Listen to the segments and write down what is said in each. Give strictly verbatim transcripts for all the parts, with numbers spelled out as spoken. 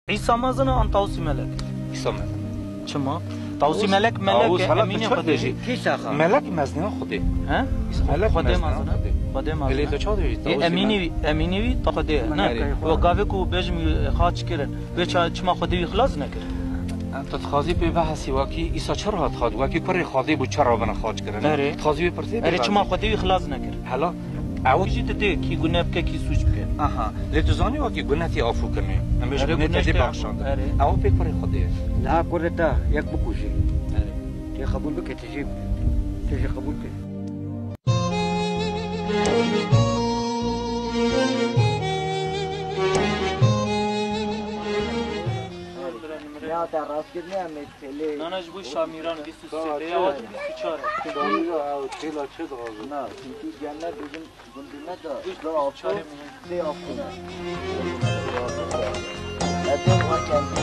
Îsa mezin e an Tawusî Melek? Îsa mezin. Çima? Tawusî Melek, Melek e, Emînê Xwedê. Kî saxa? Melek mezin e Xwedê. He? Melek Xwedê mezin e. Xwedê mezin e. Ê, lê tu çawa dibêjî Tawusî Melek? Emînê wî, Emînê wî ta Xwedê ye. Ne, wê gavê ku bêjim wî xaç kirin. Wê ça-, çima Xwedê wî xilas nekir? Em tu dixwazî pê behesî wekî Îsa çi rehat xat, wekî kurê Xwedê bû çi re bine xaç kirin? Erê. Dixwazî wê pirsê bê behesî. Erê, çima Xwedê wî xilas nekir? Hela, ew jî didê kî gune bike, kî sûc bike. Aha. Lê tu zanî wekî gune tê afûkirinê. Em bêjin gune te tê bexşandin. Erê. Ew pê kurê Xwedê ye. Niha kurê te yek bikujî. Erê. Tê qebûl bike, tu jî, tu jî qebûl ke. Ya te rastkirinê em ê têlê. Nana ji bo Şamîran bîst û sê, Beyawa bîst û çar e. Şamîra ew têla çi dixwazin? Na, çünkü cennet bizim Gundî me de, da afo, lê afo ne. Ete wa kendi,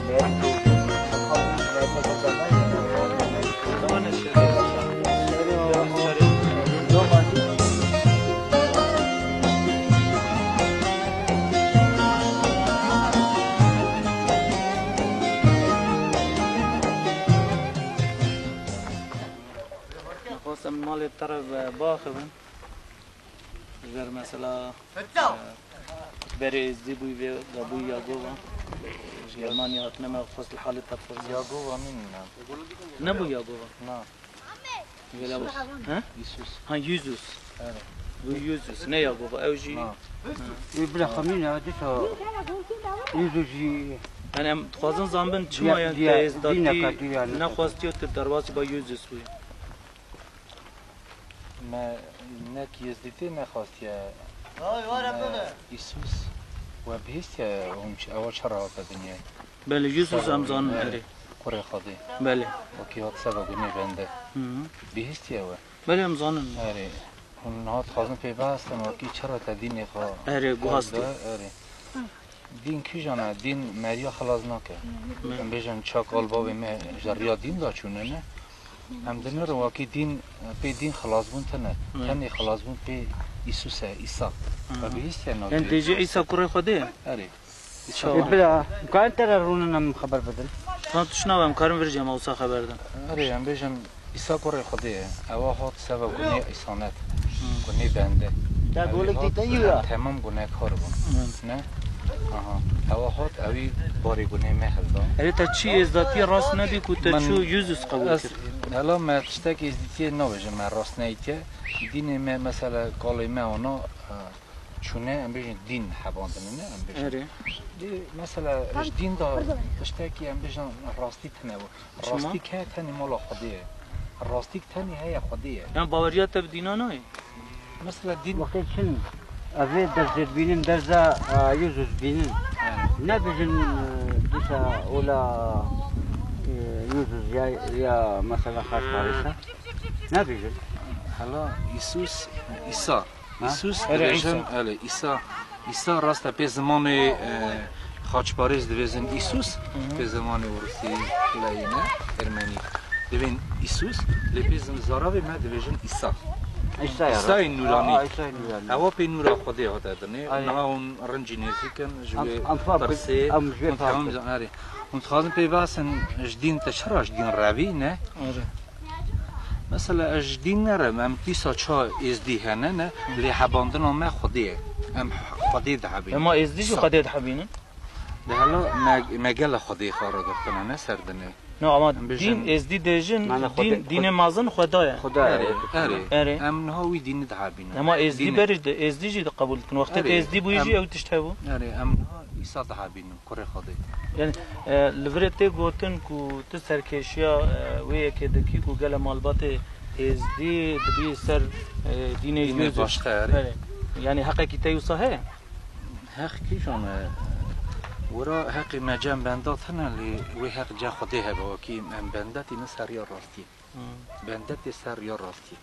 meri kurdun, kapı meri kurdun. Nexwastem malê te re baxivin. Ji ber mesela, e, berê êzdî bûyî vê, da bûyî Yagova. Ji Germaniya hatine me xwest li halê te bipirsin. Yagova min ne. Nebû Yagova? Na. Vêla bû. He? Îsus. Ha, Yüzus. Evet. Bu Yüzus, ne Yagova? Ew jî. Na. Ê, bila xemîn e, dîsa Yüzus jî. Yani em dixwazin zanbin çima diya-, yan diya-, te êzdatî dîneka tu yani. Nexwestiyo tu derbasî ba Yüzus bûyî. Me nek Yêzdîtê nexwastiye. Vay, vay, me Rebbe. Îsus we bihîstiye hûn çi, ewa çi re hate dinyayê? Belê, Yêzus em zanin, erê. Kurê Xwedê. Belê. Wekî hat seba gunê bende. Hı hı. Bihîstiye we? Belê, em zanin. Erê. Hûn niha dixwazin pê bihestin wekî çi re te dînê xwe. Erê, guhastî. Erê. Dîn kîjan e? Dîn meriya xilas nake. Em bêjin çak al bavê me ji riya dîn de çûne ne. Em dinêrin wekî dîn, pê dîn xilasbûn tune. Tenê xilasbûn pê Îsus e, Îsa. Ve bihîstiye navê. Yanî tê jî Îsa kurê Xwedê ye? Erê. Îsa. Ê, bira, em karin te re rûnin em xeber bidin? Tan tişt nabe, em karin vir jî em wisa xeber din. Erê, em bêjin Îsa kurê Xwedê ye. Ewa hat seva gunê îsanet. Gunê bende. Te golik dîte yû ya. Temam gunekar bûn. Ne? Aha. Ewa hat ewî barê gunê me hilda. Erê te çi êzdatiyê rast nedî ku te çû Yêzus qebûl kir? Hela me tiştek êzdîtiyê nabêjin me rast neyîtiye. Dînê me mesela kalê me ana, e, çûne em bêjin dîn hebandine ne em bêjin. Erê. Dê mesela ji dîn de tiştekî em bêjin rastî tune bû. Çima? Rastîk heye tenê mala Xwedê ye. Rastîk tenê heye Xwedê ye. Yan baweriya te bi dîna nayê? Mesela dîn. Wextê çin, ez ê derzê dibînim, derza, e, Yêzus dibînim. He. Nebijin, e, dîsa ola, e, Yêzus ya, ya mesela xaç parêsa. Nebijin. Hela Îsus, Îsa. Ha? Îsus dibêjin, elê, Îsa, Îsa rast e pê zimanê, e, xaçparêz dibêjin Îsus, pê zimanê Ûrusî, Leyîne, Ermenî. Dibên Îsus, lê pê zim-, zaravê me dibêjin Îsa. Îsa ya, Îsayê Nûranî. Aa, Îsayê Nûranî. Ewa pê nûra Xwedê hate dinê. Niha hûn rincî nêzîk in, ji wê pirsê, hûn tamam zan-, erê. Hûn dixwazin pê behsin, ji dîn te çira ji dîn revî, ne? Erê. Mesela ez ji dîn nerim, em dîsa ça êzdî hene ne, lê hebandina me Xwedê ye. Em Xwedê dihebînin. Ema êzdî jî Xwedê dihebînin? De hela me, me gele Xwedê xwe re girtine ne ser dinê. No, ama dîn, êzdî dêjin, dîn, dînê mezin Xweda ye. Xweda ye. Erê, erê. Erê. Em niha wî dînî dihebînin. Ema êzdî berî de, êzdî jî diqebûl dikin. Wextê êzdî bûyî jî ew tişt hebû. Erê, em niha Îsa dihebînin. Kurê Xwedê. Yanî, e, li virê tê gotin ku tu serkêşiya, e, wê yekê dikî ku gele malbatê êzdî dibî ser, e, dînê Yêzus. Dînê başqa, erê. Erê. Yanî heqekî te wisa heye? Heq kîjan e? Wira heqê me cem benda tune lê wê heq ce Xwedê hebe wekî em bende tînin ser riya rastî. Hmm. Bende tê ser riya rastî.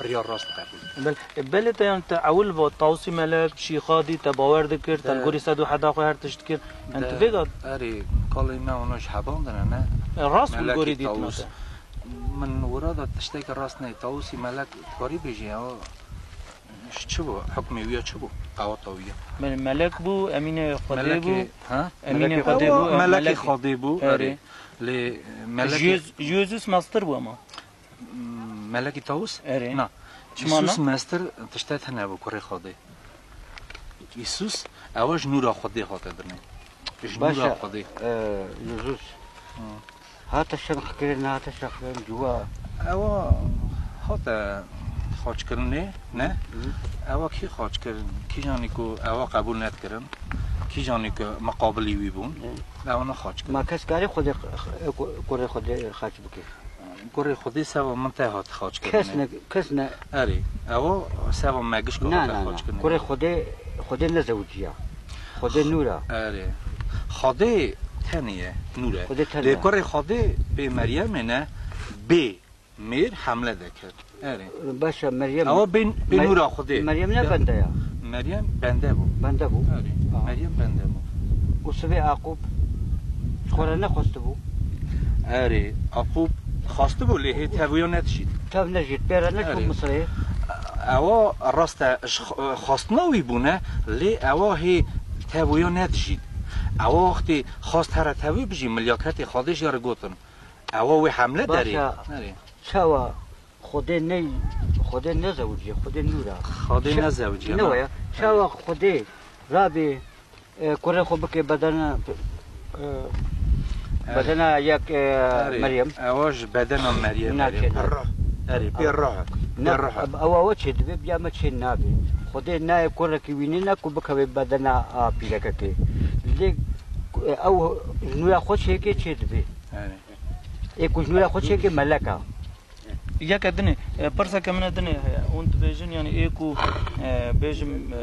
Riya rast qebûl. Bel-, e, belê te yan te ewil va Tawusî Melek, Şîxadî, te bawer dikir, te li gorî sed û heda xwe her tişt dikir. Yan tu vêga. Erê, kalê me ona ji heban dine, ne? E, rast bû li gorî dîtina te. Min wira da tiştekî rast neyê. Tawusî Melek karî bêjî ya. Çi bû? Hukmê wî ya çi bû? Qewata wî ya? Belê, melek bû, emînê Xwedê bû. Melekê, ha? Emînê Xwedê bû, melekê Xwedê bû, erê. Lê melekê Jiyuz-, Jiyuzûs mestir bû ama. Hmm, Melekî Tawus? Erê. Na. Çima Îsus na? Mestir tiştet hene bû, kurê Xwedê. Îsus, ewa ji nûra Xwedê hate dinê. Ji nûra Xwedê. Baş e, e, Jiyuzûs. Hı. Hate şemxkirin, hate şexlin, cuwa. Ewa hate xaçkirinê, ne? Hı. Ewa kî xaçkirin? Kîjanî ku ewa qebûl nedikirin, kîjanî ku miqabilî wî bûn, Hı. ewa ne xaçkirin. Ma kes karê Xwedê, ku-, kurê Xwedê xaç bike? Kurê Xwedê seva min te hat xaçkirinê. Kes ne, kes ne. Erê, ewa seva me gişka Na, hate na, na. Xaçkirinê. Kurê Xwedê, Xwedê nezewiciya. Xwedê nûra. Erê. Xwedê tenê ye, nûr e. Xwedê tenê Lê ye. Kurê Xwedê pê Meryemê ne, bê mêr hemle dekir. Erê. Baş e, Meryem. Ewa bê, bê Me-, nûra Xwedê. Meryem ne Ya. Bende ya? Meryem bende bû. Bende bû. Erê. Ha. Meryem bende bû. Û sibê Aqûb ji xwe re nexwestibû? Erê, Aqûb xwestibû lê hê tev wî ya nedijît. Tev nejît, pê re neçû Erê. Misirê. Ewa rast e, ji xwe-, xwestina wî bûne, lê ewa hê tev wî ya nedijît. Ewa wextê xwest here tev wî bijî, milyaketê Xwedê jê re gotin. Ewa wê hemle derê. Baş e. Erê. Çawa Xwedê ney, Xwedê nezewiciye, Xwedê nûr e. Xwedê Çi-, nezewiciye, ne na. Waya. Çawa Xwedê rabê, e, kurê xwe bike bedena, e, Erê. Bedena yek, e, Erê. Meryem. Ewa ji bedena Meryem, Na Meryem. Çê nabe. Ruh. Erê, pê ruh. Ne, Pê ruh. Ewa, ewa çê dibe, biya me çê nabe. Xwedê nayê kurekî wî nîne ku bikeve bedena a pîrekekê. Lê, e, ew ji nûra xwe çêke çê dibe. Erê. Ê ku ji nûra xwe çêke melek e. Yeke dinê, e, pirseke min e dinê heye. Hûn dibêjin, yanî ê ku, e, bêjim, e,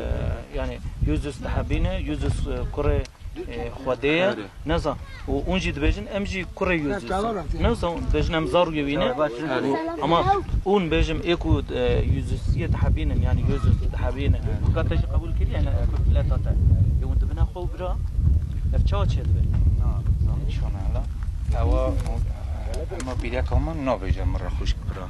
yanî Yûzus dihebîne, Yûzus, e, kurê, e, Xwedê ye, Erê. Neza. Û hûn jî dibêjin, em jî kurê Yûzus in. Neza, hûn dibêjin, em zar wî wîne. Erê. Û, ama hûn bêjim, ê ku, e, Yûzusiyê dihebînin, yanî Yûzus dihebîne. Ka te jî qebûl kiriye, ne, ku leta te. Ê hûn dibine xwe û bira. Ev çawa çêdibe? Na, zanî şona hela. Ewa, ema pîreka min nabêje min re xwişk bira.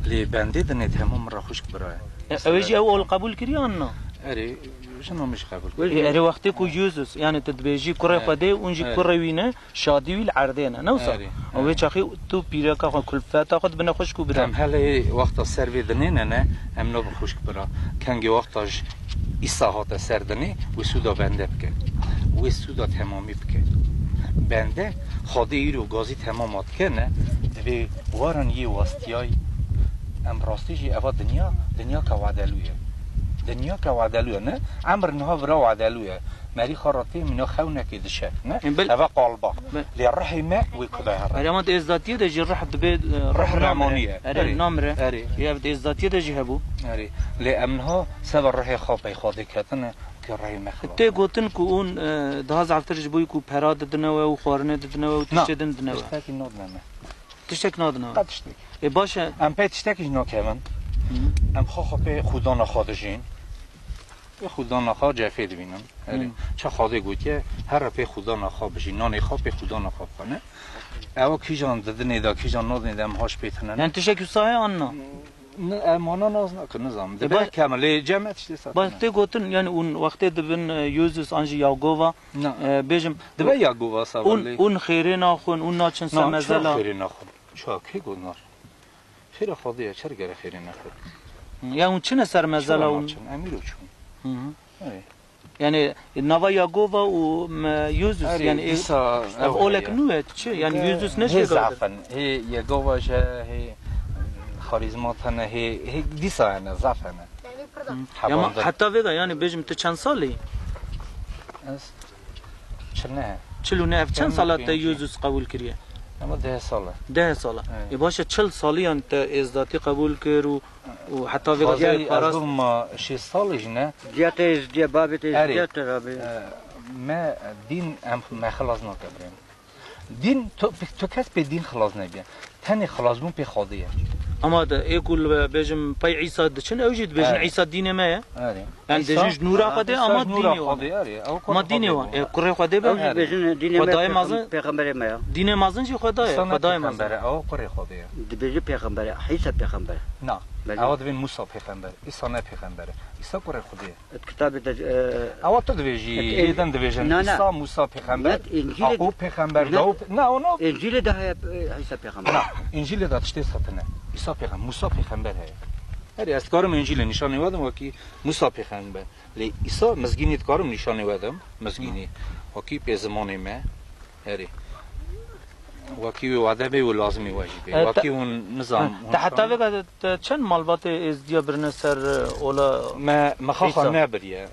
Lê bendê dinê dihema min re xwişk bira ye. E, ew ê jî ew ol qebûl kiriye an na? Erê, jina min jî qebûl kiriye. E, erê wextê ku Yûzus, yanî tu dibêjî kurê Xwedê, hûn jî kurê wî ne, şadî wî li erdê ne, ne wisa? Erê, Ew vê çaxî tu pîreka xwe, kulfeta xwe dibine xwişk û bira. Em hele wexta ser vê dinê ne, ne, em nabin xwişk bira. Kengê wexta ji Îsa hate ser dinê, wê sûda bende bike. Wê sûda temamî bike. Bende, Xwedê îro gazî temama dike ne, divê warin yê westiyay. Em rastî jî eva dinya, dinya ke wadelû ye. Dinya ke wadelû ye ne, emir niha vira wadelû ye. Merî xwe re tê mîna xewnekê dişe, ne? Bil- Eva qalba. Bil- Lê rihê me wê kuda here. Erê, ama di êzdatiyê de jî rih dibê, e, Rih rih namire. Remanî ye. Erê, Erê. Namire. Erê. Ya di êzdatiyê de jî hebû. Erê. Lê em niha seba rihê xwe pey Xwedê ketine, ke rihê me xilas. Tê gotin ku hûn, e, daha zaftir ji bo ku pera didine we û xwarinê didine we û Na, tiştê din didine we. Tiştekî nadine me. Tiştek nadine we. Qet tiştek. Ê, baş e. Em pê tiştekî jî nakevin. Hı. Em xwe xwe pê xwedana xwe dijîn. Pê xwedana xwe cefê dibînin. Erê. Hı. Çi Xwedê gotiye, here pê xwedana xwe bijî, nanê xwe pê xwedana xwe bixwene. Ewa kîjan didinê de, kîjan nadinê de em haş pê tine ne. Yani tişek wisa heye an na? Ne, em wana naz nakin, nizam. E, Dibe baş-, kemil, lê cem me tiştê ser baş tine. Tê gotin, yani hûn wextê dibin, e, Yûzus an jî Yagova, Na. E, bêjim, Dibe Yagova, hûn, sawalê. Hûn xêrê naxwin, hûn naçin ser mezela. Na, çi xêrê naxwin? Çawa kê got naxwin? Xêra Xwedê ye, çer gere xêrê nexwin? Ya hûn çine ser mezela hûn? Çawa naçin? Em îro çûn. Hı hı. Erê. Yani nava Yagova û me-, Yûzus, Erê, yani, e, dîsa ev ev olek heye. Nû ye, çi? Yani Yûzus ne hê şey zaf in. Hê Yagova je, hê xarîzmat hene, hê, hê dîsa hene, zaf hene. Hı. Ya ma heta vê de, yani bêjim tu çend salî? Ez çil ne. Çil û neh, ev çend sala te Yûzus qebûl kiriye? Ama deh sal e. Deh sal e. Evet. E, baş e, çil salî yan te êzdatî qebûl kir û, û heta vê de parast? Xwezê ez bûm ma şêst salî jî ne. Diya te êzdiye, babê te êzdiye te rabê. E, me dîn em, me xilas nake birê. Dîn, tu, tu kes pê dîn xilas nebîye. Tenê xilasbûn pê Xwedê ye. Ama de, ê ku li bêjim pey Îsa diçin, ew jî dibêjin Erê. Îsa dînê me ye. Erê. Yani Îsa, dibêjin ji nûra Xwedê, Îsa ama ji nûra dînê wan. Xwedê, erê. Ew kurê Ama dînê Xwedê wan. Bû. Ê, kurê Xwedê be. Ew jî dibêjin dînê me Xwedayê pêxem-, mezin, pêxemberê me ya. Dînê mezin jî Xwedayê, Îsa ne Xwedayê mezin. Pêxember e, ew kurê Xwedê ye. Dibêjin pêxember e, Îsa pêxember e. Na. Belê. Ewa divên Musa pêxember. Îsa ne pêxember e. Îsa kurê Xwedê ye. Di kitabê de, e, Ewa tu divêjî, et-, yê din divêjin. Na, na. Îsa, Musa pêxember, Net Încîlê Yaqûb pêxember, Net, Dawûd pê-, na, ona Încîlê de heye, e, Îsa pêxember. Na, Încîlê de tiştê setine. Îsa pêxember, Musa pêxember heye. Herî ez dikarim Încîlê nîşanê we dim wekî Musa pêxember. Lê Îsa mizgînî dikarim nîşanê we dim. Mizgînî. Wekî pê zimanê me. Herî. Wekî wê wade bê û lazimî we jî bê. E, te-, Wekî hûn nizam, ha, hûn te heta şan- vêga te çend malbatê êzdiya birine ser, e, ola Me, me xaxa Îsa? Nebiriye.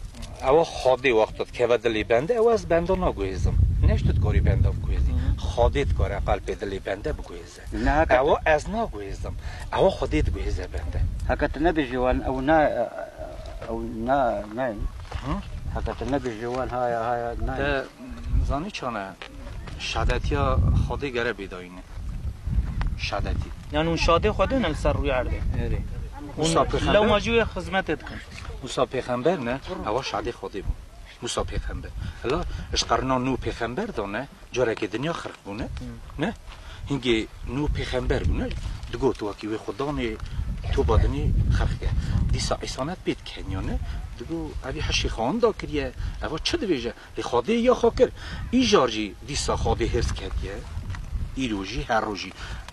Ewa Xwedê wexta dikeve dilê bende, ewa ez benda naguhêzim. Ne ji tu dikarî benda biguhêzî. Hı. Xwedê dikare qelbê dilê bende biguhêze. Ne, heke Ewa ez naguhêzim. Ewa Xwedê diguhêze bende. Heke tu nebêjî wan, ew na, ew na, ne. Hı? Heke tu nebêjî wan, haya, haya, ne. Te zanî çane? Şadetiya Xwedê gere bêdayîne. Şadetî. Yani hûn şadê Xwedê ne li ser rûyê erdê. Erê. Hûn Musa pêxember lewma jî wê xizmetê dikin. Musa pêxember ne, ewa şadê Xwedê bû. Musa pêxember. Hela ji qerna nû pêxember de ne, carekê dinya xirq bûne. Hı. Ne? Hingê nû pêxember bûne. Digot wekî wê Xudanê toba dinê xirq ke. Dîsa îsanet pê dikeniya ne. Digot evî heşê xan da kiriye. Eva çi divêje? Lê Xwedê ya xwe kir. Îcar jî dîsa Xwedê hêrs ketiye. Îro jî her rojî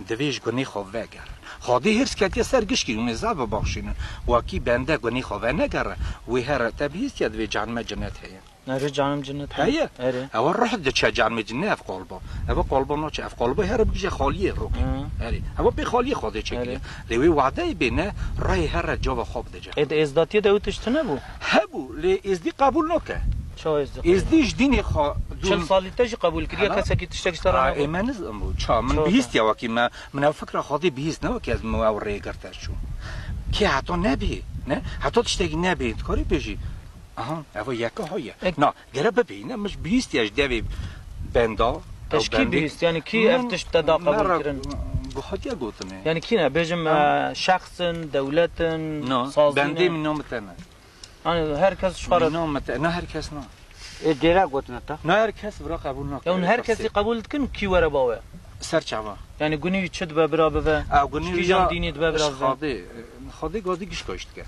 divê ji gunê xwe veger. Xwedê hêrs ketiye ser gişkî hûn ê zaf bibaxşînin. Wekî bende gunê xwe venegere. Wê here te bihîstiye divê cehenneme cinet heye. Erê, canim cinet Heye. Erê. Ewa ruh diçe cehenneme cinet ev qalba. Ev qalba naçe. Ev qalba here bigije xaliyê rokê. Hı. Erê. Ewa pê xaliyê Xwedê çekiriye. Erê. Lê wê wadeyê bêne rayê here cava xwe bidece. Ê, di êzdatiyê de ew tişt tune bû? Hebû, lê êzdî qebûl nake. Çawa êzdî qebûl Êzdî ji dînê xwe Çil dûn- salî te jî qebûl kiriye, Hela. Kesekî tiştek ji te re Aa, nebû? Ê, me nizim bû. Ça, min Çawa bihîstiye te? Wekî me, min ev fikra Xwedê bihîst ne wekî ez min ew rêgirte çû. Kê heta nebê, ne? Heta tiştekî nebê, dikarî bêjî. Aha, eva yeka ha ye. Ek- Na, gere bibê, ne? Min ji bihîstiye ji devê benda, Te ew ji kî bendê. Bihîst? Yani kî ev Min, tişt te da me qebûl re kirin? Hatiye gotinê. Yani kî ne? Bêjim, Em- e, şexs in, dewlet in, Na, sazî bendê ne? Min namite ne. Hani her kes ji xwe re Min namite, na her kes na. Ê dêra gotina te? Na her kes vira qebûl nake. Ya hûn her kesî qebûl dikin kî were bawe? Ser çava. Yani gunî wî çi dibe bira bive? Ew gunî Çi wî kîjan ya dînî dibe bira bive? Xadê, Xadê gazî gişka iş dike.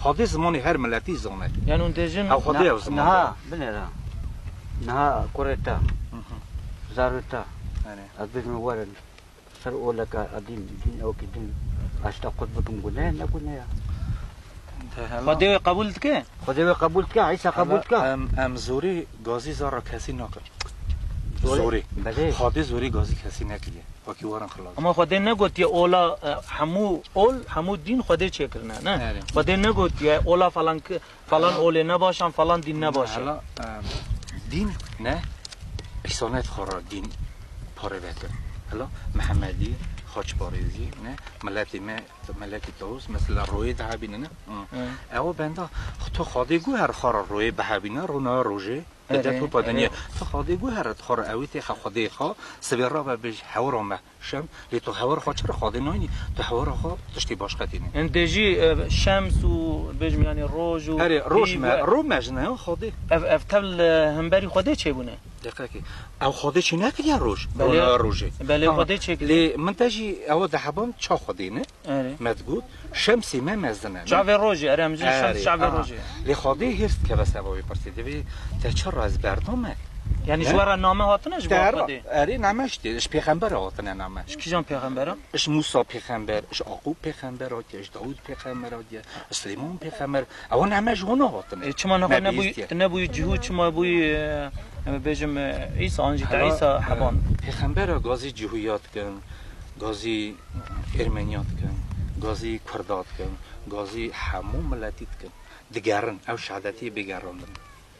Xadê zimanê her miletî zane. Yani hûn dêjin Ew Xadê Na-, ew ziman niha, de. Binêre. Niha kurê te. Hı hı. Zarê te. Erê. Ez bêjim werin. Ser oleka edîn, dîn ewkî din. Aşta qut bikim gune, ne gune ya. Te hela. Xwedê wê qebûl dike? Xwedê wê qebûl dike, Îsa qebûl dike. Hela, em, em zorî gazî zara kesî nakin. Zorî. Zorî. Belê. Xwedê zorî gazî kesî nekiriye. Wekî warin xilas. Ama Xwedê negotiye ola, e, hemû ol, hemû dîn Xwedê çêkirine, ne? Erê. Xwedê negotiye ola falan ki-, Falan olê ne baş an, falan dîn ne baş e. Hela, e, dîn ne? Îsanet xwe re dîn parê veke. Hela, Mihemedî, Xaçparêzî, ne? Miletê me, miletê Tawus, mesela royê dihebîne, ne? Hı. Hı. Ew benda, tu Xwedê guher xwe re royê bihebîne, rona rojê, Erê, dide topa dinya. Erê. Tu Xwedê guher xwe re ewî têxe Xwedê xwe, sivê rabe bêj hewra me. Şem, lê tu hewar xwe çi re Xwedê nayînî? Tu hewara xwe tiştê başqe tîne. Em dê jî, e, şems û bêjim, yanî roj û Erê, roj hîv me, û roj me ji neyan Xwedê. Ev, ev tev li hemberî Xwedê çêbûne. Deqekê. Ew Xwedê çê nekiriye roj, Belê. Rona rojê. Belê, Ha, Xwedê çêkiriye. Lê min te jî ew de heban ça Xwedê ne? Erê. Me digot, şemsê me mezin e, ne? Çavê rojê, erê, em jî şems Erê, çavê aha. Rojê. Lê Xwedê hêrs dikeve seba wê pirsê. Divê te çi re ez berdame? Yani ji Ne? we re name hatine ji bo Te ra-, Xwedê? Erê, name ji tê, ji pêxembera hatine name. Ji kîjan pêxembera? Ji Musa pêxember, ji Aqûb pêxember hatiye, ji Dawûd pêxember hatiye, ji Silêman pêxember. Ewa name ji wana hatine. E, çima naxa Me nebûyî, bihîstiye. Tu nebûyî cihû, çima bûyî, e, em bêjim, e, Îsa, an jî te Ewa, Îsa e, heban? Pêxembera gazî cihûya dikin, gazî Ermeniya dikin, gazî Kurda dikin, gazî hemû miletî dikin. Digerin, ew şehadetiyê bêgerandin.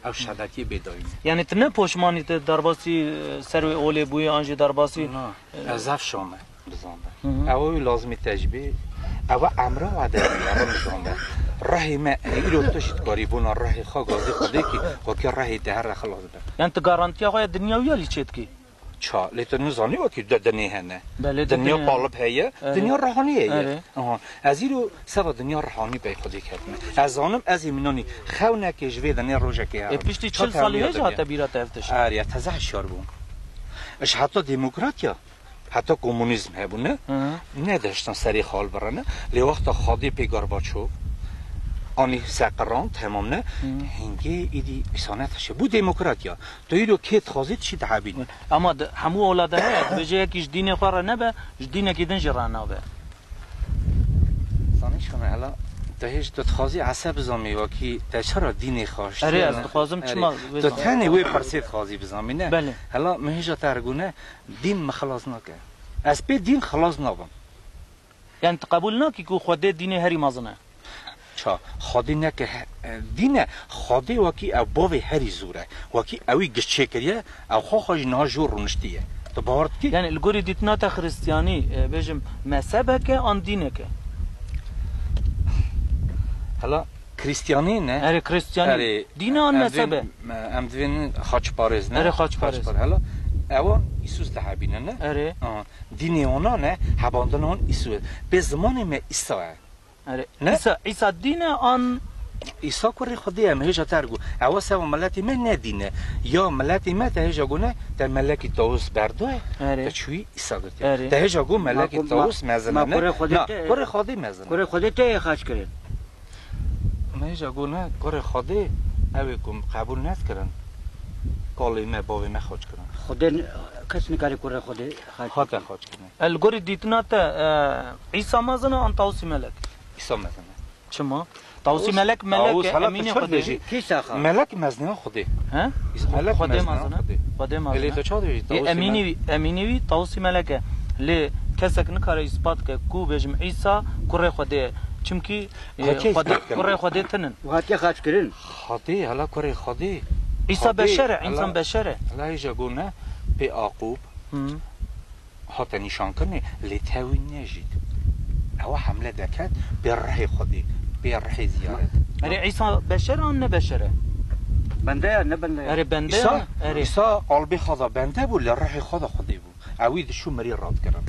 Ew şehadetiyê bêdayî ne. Yani tu ne poşmanî tu derbasî, e, ser wê olê bûyî an jî derbasî, Na, e, ez ev şame bizanbe. Hı hı. Ew wî lazimî te jî bê. Ew emra wade bî, ew bizanbe. Rehê me, e, îro tu jî dikarî bona rehê xwe gazî Xwedê kî, wekî rehê te here xilas be. Yani tu garantiya xwe ya dinya wî alî çê dikî? Ça, lê tu nizanî wekî du dinê hene. Belê, du Dinya dinê hene. Qalib heye, Erê. Dinya rihanî heye. Erê. Aha. Ez îro seva dinya rihanî pey Xwedê ketime. Ez zanim ez ê minanî xewnekê ji vê dinê rojekê E, herim. Piştî Ça çil te salî hemiya hêj dinya. Hate bîra te ev tişt? Erê, ya teze hişyar bûm. Ji heta demokratiya, Heta komunîzm hebû, ne? Hı hı. Nedihiştin serê xwe hilbirine. Lê wexta Xwedê pê Gorbaçov anî seqiran, temam ne? Hı. Hingê îdî îsanet hişê. Bû demokratiya. Tu îro kê dixwazî, tu çi dihebînî. Ama di, hemû ola de heye. Dibêje yekî ji dînê xwe re nebe, ji dînekî din jî re nabe. Zanî çima hela, tu hêj tu dixwazî eseb bizanî, wekî te çira dînê xwe Erê, ez dixwazim çima wê Tu zanî. Tenê wê pirsê dixwazî bizanî, ne? Belê. Hela min hêja te ergûne, dîn min xilas nake. Ez pê dîn xilas nabim. Yani tu qebûl nakî ku Xwedê dînê herî mezin e? Ça, Xwedê neke he-, e, dîn e, Xwedê wekî ew bavê herî zor e. Wekî ewî giş çêkiriye, ew xwe xwe jî niha jor rûniştiye. Tu bawer dikî? Yani li gorî dîtina te Xristiyanî, e, bêjim, mezhebek e an dînek e? Hela, Kristiyanî ne? Erê, Kristiyanî. Erê, Dîn e an em mezheb e? Divên, em divên xaçparêz ne? Erê, xaçparêz. Xaçpar-, hela, ewan Îsus dihebîne ne? Erê. Aha. Dînê wana ne, hebandina wan Îsû ye. Pê zimanê me Îsa ye. Erê. Ne? Îsa, Îsa dîn e an Îsa kurê Xwedê ye, em hêja te ergo. Ewa seva miletê me ne dîn e. Ya miletê me te hêja gone, te melekî Tawus berdoye, Erê. Te çûyî Îsa girtiye. Erê. Te hêja go melekî Ma ku-, ma-, Tawus mezin ma e, ne? Kurê Xwedê Na, te, kurê Xwedê mezin e. Kurê Xwedê te yê xaç kirin. Me hêja got ne, kurê Xwedê, ew ê ku qebûl nedikirin, kalê me, bavê me xaç kirin. Xwedê n-, kes nikare kurê Xwedê xaç Hate xaç kirin. El gorî dîtina te, e, Îsa mezin e an Tawusî Melek? Îsa mezin e. Çima? Tawusî Tawus, Melek, Melek Tawus, e, hela emînê tu çi Xwedê. Dibêjî? Kî saxa? Melek mezin e Xwedê. He? Îsa Xwe-, Melek Xwedê mezin e mezin e. Xwedê. Xwedê mezin Elê e. Tu ça dibêjî? Ê, Tawusî emînî Melek. Wî, emînî wî Tawusî Melek e. Lê kesek nikare îspat ke ku bêjim Îsa kurê Xwedê ye. Çimkî Ê, Xwedê, kurê Xwedê tinin. Û hatiye xaç kirin. Xwedê, hela kurê Xwedê. Îsa Xwedê, beşer e, hela, însan beşer e. Hela hêja gone pê Aqûb Hı. hate nîşankirinê, lê te wî nejît. Ewa hemle deket pê rihê Xwedê, pê rihê ziyaret. Erê, Îsa beşer an ne beşer e? Bende ya, ne bende ya? Erê, bende Îsa, ya. Erê. Îsa qalbê xwe da bende bû, li rihê xwe da Xwedê bû. Ewî diçû mirî radikirin.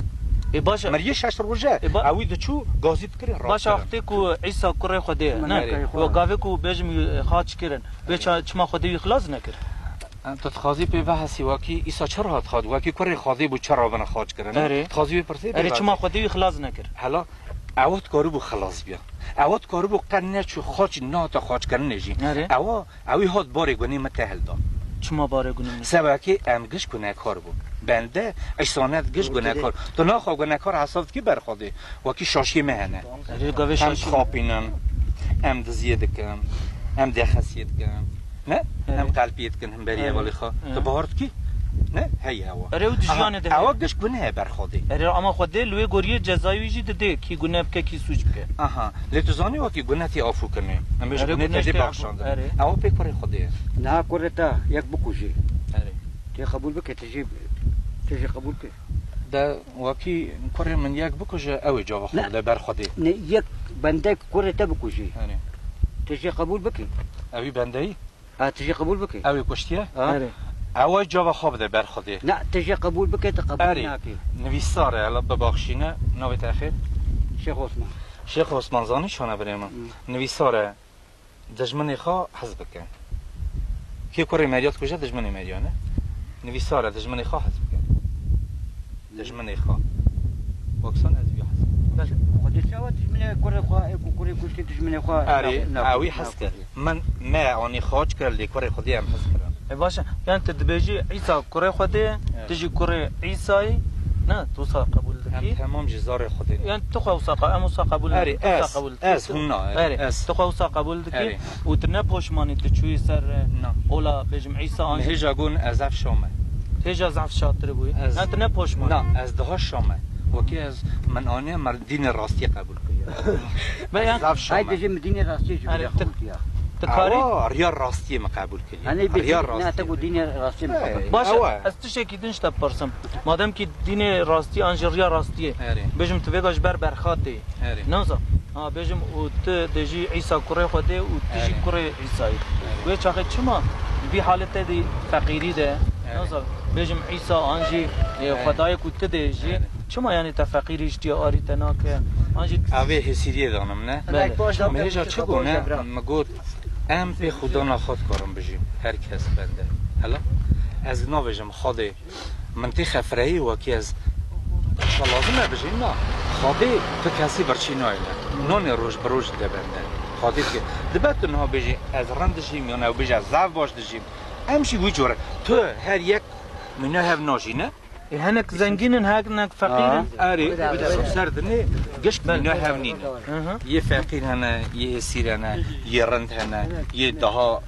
Ê, baş e. Miriyê şeş roje, Ê, ba-, ewî diçû gazî dikirin, baş e, radikirin. Wextê ku Îsa kurê Xwedê ye, ne? Erê. Wa gavê ku bêjim, e, xaç kirin. Wê ça-, çima Xwedê wî xilas nekir? Tu dixwazî pê vehesî wekî Îsa çira hat xaç, wekî kurê Xwedê bû çira bine xaç kirin? Erê. Dixwazî wê pirsê pê Erê, çima vehesî? Xwedê wî xilas nekir? Hela, ewa dikaribû xilas biya. Ewa dikaribû qe neçû xaç nehate xaçkirinê jî. Erê. Ewa Ewî hat barê gunê min te hilda. Çima barê gunê min? Sebekê em giş gunekar bûn. Bende, îsanet giş Doğru gunekar. Dedi. Tu naxa gunekar hesab dikî ber Xwedê. Wekî şaşiyê me hene. Erê, gavê Em şaşî. Dixapînin, em diziyê dikin, em dexesiyê dikin. Ne? Erê. Em qelpiyê dikin himberî Erê. hevalê xwe. Erê. Tu bahar dikî? Ne? Heye ewa. Erê, û di Aha, jiyanê de ewa heye. Giş gune heye ber Xwedê. Erê, ama Xwedê li wê goriyê cezayê wî jî didê. Kî gune bike, kî sûc bike. Aha. Lê tu zanî wekî gune tê afûkirinê. Em bêjin Erê, gune gune tê tê bexşandin. Erê. Ew pê kurê Xwedê ye. Niha kurê te yek bikujî. Erê. Tê qebûl bike, tu jî, tu jî qebûl ke. De wekî kurê min yek bikuje, ew ê cava xwe Ne. bide ber Xwedê. Ne, yek bendek kurê te bikujî. Erê. Tu jî qebûl bike. Ewî bendeyî? Ha, tu jî qebûl bike. Ew ê kuştiye? Ha? Erê. Ew ê cava xwe bide ber Xwedê. Ne, tu jî qebûl bike, tu qebûl Erê. nake. Nivîsar e, hela bibaxşîne, navê te xêr? Şêx Osman. Şêx Osman, zanî çone birê min? Hı. Nivîsar e, dijminê xwe hez bike. Kê kurê me ya dikuje, dijminê me ya ne? Nivîsar e, dijminê xwe hez bike. Dijminê xwe. Weksan ez vî hez. Xwedê çawa dijminê kurê xwe, ê ku kurê kuştî dijminê xwe Erê, na-, na-, ewî hez kir. nakujî. Min me anî xaç kir, lê kurê Xwedê em hez kirin. E, baş e. Yani tu dibêjî Îsa kurê Xwedê, Evet. tu jî kurê Îsayî. Ne, tu wisa qebûl Em dikî. Temam jî zarê Xwedê ne. Yani tu xwe wisa qe-, em wisa qebûl Erê, nakin. Tu wisa ez, qebûl dikî. ez, hûn na, Erê, ez. Tu xwe wisa qebûl dikî. Erê. Û tu ne poşmanî tu çûyî ser, e, Na. ola bêjim Îsa an jî. Hêja gon ez ev şame. Hêja zaf şatir bûyî. Ez Yani tu ne poşman. Na, ez daha şame. Wekî ez min aniye mer dînê rastiyê qebûl kiriye. Ve Ez yani zaf şame. Hay dêjî min dînê rastiyê jî Erê, bile tu, qebûl kiriye. tu karî Awa, riya rastiyê min qebûl kiriye. Hani bir Riya din, ne, rastiyê. te ku dînê rastiyê mi Hey, qebûl? Baş e, awa. ez tiştekî din ji te pirsım. Madem ki dînê rastiyê an jî riya rastiyê. Erê. Bêjim tu vêga ji ber berxatê. Erê. Naza. Ha, bêjim û tu dêjî Îsa kurê Xwedê û tu jî Erê. kurê Îsayî. Erê. Wê çaxê çima vî haletê de feqîrî de? Erê. Naza. Bêjim Îsa an jî, e, Erê. Xwedayê ku tu dêjî. Erê. Çima yani te feqîrî ji tiya arî te nake? An jî Ev ê hêsîriyê danim ne? Belê. Min hêja çi got ne? Min got, em pê xwedana xwe dikarin bijîn. Her kes bende. Hela? Ez nabêjim Xwedê. Min tê xefreyî wekî ez Şa lazim e bijîn na. Xwedê tu kesî birçî nayêne. Nonê roj bi roj dide bende. Xwedê dike. Dibe tu niha bêjî ez rind dijîm, yan ew bêje ez zaf baş dijîm. Em jî wî cor e. Tu her yek mîna hev najîne. E, hinek zengîn in, hinek feqîr in. Erê, ser dinê gişt mîna hev nîne. Hı hı. Yê feqîr hene, yê êsîr hene, yê rind hene, yê daha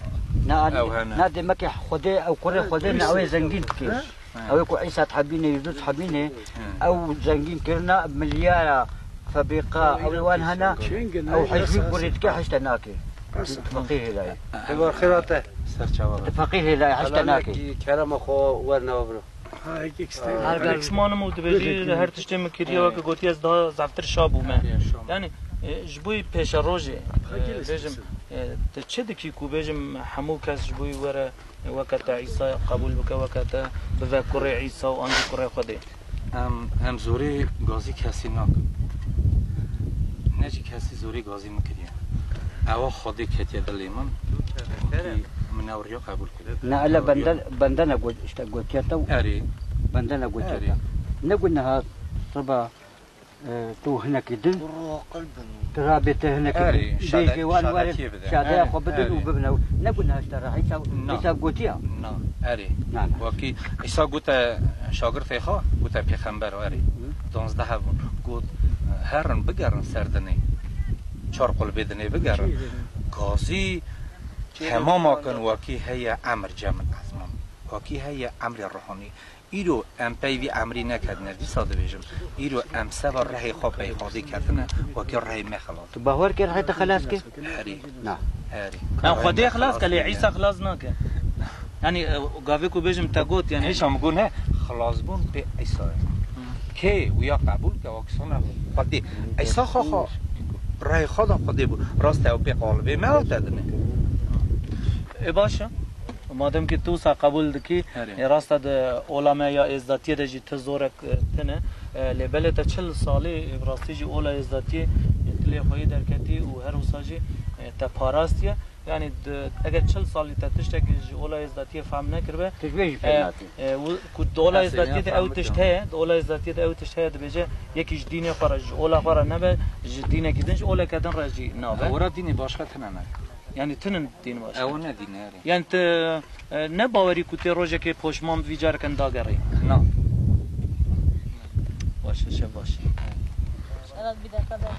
Na, ew hene. Na demekê Xwedê, ew kurê Xwedê ne, ew ê zengîn dike. Ew ê ku Îsa dihebîne, Yûzû dihebîne, ew zengîn kirina, milyara, febîqa, ew ê wan hene, ew hej wî kurê dike, hej te nake. Feqîr hêlayê. Êvar xêra te. Ser çava be. Feqîr hêlayê, hej te nake. Kerema xwe wernawe biro. Her Eksmanım û dibêjî her tiştê min kiriye, weke gotiye ez daha zaftir şa bûme. Yani, e, ji bo pêşerojê, e, bêjim, e, tu çi dikî ku bêjim hemû kes ji bo were weke te Îsa qebûl bike, weke te bive kurê Îsa û an jî kurê Xwedê? Em, em zorê gazî kesî nakin. Ne jî kesî zorê gazî min kiriye. Ewa Xwedê ketiye dilê min. Wekî min ew riya qebûl kiriye. Na ele bende, bende ne got, işte gotiye te. Erê. Bende ne gotiye te. Erê. Ne got niha siba, e, tu hinekî din. Tu rabê te hinekî din. Erê, bêjê wan were şadeya xwe bidin û bibine. Ne got niha işte ra Îsa, Îsa gotiya. Na, erê. Na, na. Wekî Îsa gote şagirtê xwe, gote pêxember, erê. Hı. Duwazdeh hebûn. Got, herin bigerin ser dinê. Çar qulbê dinê bigerin. Gazî temam akin, wekî heye emir cem ezman. Wekî heye emrê ruhanî. Îro em pey vî emrî neketine, dîsa dibêjim. Îro em seba rehê xwe pey Xwedê ketine, wekî rehê me xelas. Tu bawer kir rehê te xelas kir? Herî. Na. Herî. Em Xwedê xelas ke, lê Îsa xelas nake. Yani, e, gavê ku bêjim te got, yani. Hêşa min got ne, xelasbûn pê Îsa ye. Kê wiya qebûl ke, wek sona Xwedê. Îsa xwe xwe, rehê xwe da Xwedê bû. Rast e, ew pê qalibê me hate dinê. E, baş e. Madem ki tu wisa qebûl dikî, Erê. E, rast e, di ola me ya êzdatiyê de jî ti zorek, e, tune. E, lê belê te çil salî, e, bi rastî jî ola êzdatiyê, e, dilê xwe yê derketî û her wisa jî, e, te parastiye. Yani di, eger çil salî te tiştek ji ola êzdatiyê fehm nekiribe, Tu ji wê jî e, fêm nakî. e, wi-, ku di ola Esê êzdatiyê ya de ew fehm tişt bike. heye, di ola êzdatiyê de ew tişt heye dibêje, yekî ji dînê xwe re, ji ola xwe re nebe, ji dînekî din, ji oleke din re jî nabe. Ora dînê başka tine ne. Yani tinin dîn başka. Ew ne dîn e, erê. Yani te, e, ne bawerî ku tê rojekê poşman bivî, careken dagerî? Na. Baş e, şev baş. Biraz bir dakika ben